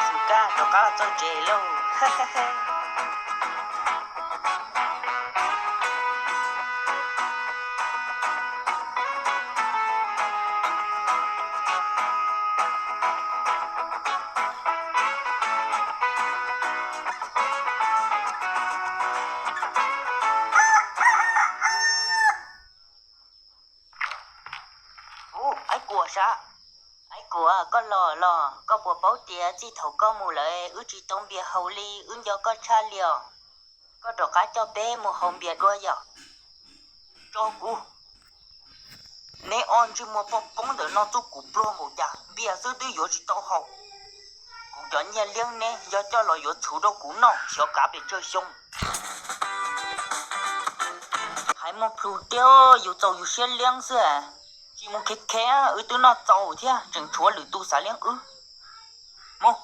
Xum kab rov qab los txog tsev lauj. Ub, Aib Kuas sav, Aib Kuas, koj los los? Koj puas paub tias txij thaum koj mus lawm wb tsis tau npias haus li, wb nco koj tshaj li os. Koj rov qab coj peb mus haus npias dua yom. Tso kuv, neb ob ntsej muag poj koob ntawm no txuj kuv pluag npaum cas npias xwb twb yuav tsis tau haus. Kuv cov nyiaj liab neb yog coj los yuav txhuv rau kuv noj xyov kav pes tsawg xyoo. Hais muaj plhus tiag, yus txaus yus siab liab xwb. Tsis mus khev khev, wb twb noj txaus thiab tseem tshuav lwm tus xav liab wb. Mus,